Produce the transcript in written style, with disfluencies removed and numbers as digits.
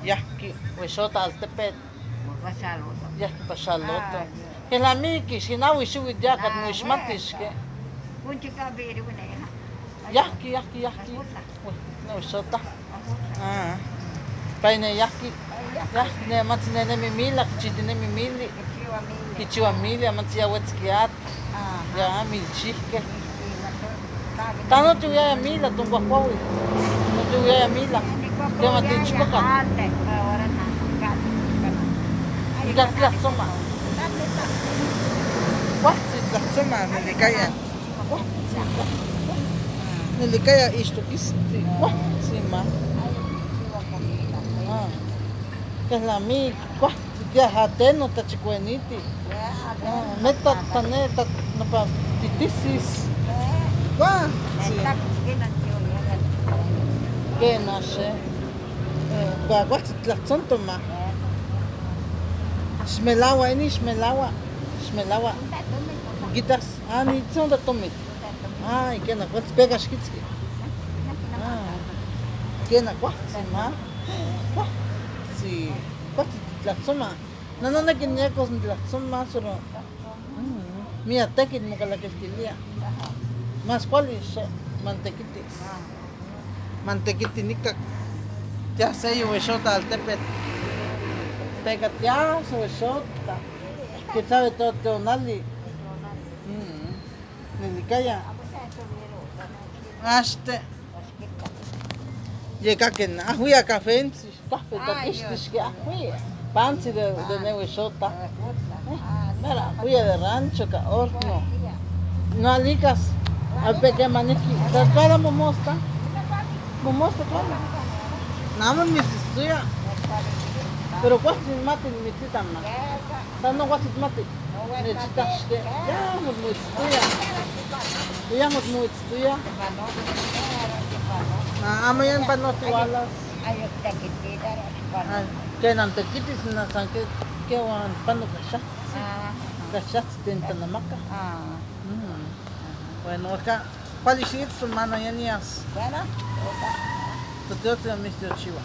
Yajqui huexota altepetl. Yajqui paxaloto. Quilnamiquis, nahui xihuitl yacat moixmatis. Yajqui, yajqui, yajqui. Huexota. Ah. Paine yajqui. Yajqui ne amatzi ne nemi mila, quichijtinemi mili. Quichiua mili, amatzi ya huetzqui atl. Ya milchijque. Ta nochi oyaya mila toncuajcuahui. Nochi oyaya mila. Quema tiichpoca. Nica tlahtzoma. Cualtzi tlahtzoma nelicaya. Cualtzi Nelicaya ixtoquisti. Cualtzi ma. Ah. Quilnamiqui cualtzi tiajateno tlachicueniti. Meta tane nopa titisis. Cualtzi. Quena xe. Cualtzi tlahtzontoma. Xmelahua, ini xmelahua. Xmelahua. Quitas, ah, ni tzonta tomitl. Ay, quena cualtzi, pega xiquitzqui. Ah, quena cualtzi ma. Cualtzi, cualtzi tlatzoma. No, no, no, niecos tlatzoma, solo. Mia tequitl mocalaquiltilia. Más cuali xe mantequiti. Mantequiti nica. Ya se huexota altepetl. Pega tias huexota. Que sabe todo tonali. Nelicaya. Aste. Llega que ajuia café, café taquixtix que ajuia. Panzi de nehuexota. Mira, ajuia de rancho, ca horno. No alicas. Ape que maniki. Tatuada momosta. Momosta tuala. Nada más mi. Pero cuatro mate mi ma. No cuatro mate. Nechitaxque. Ya muitztuya. Ya muitztuya. Ah, mañana pa no tiwalas. Que nantequitis na san que que wan pano kasha. Kasha tentanamaka. Bueno, acá cuál mana yanias. Bueno, Toteotl mistiochiwa.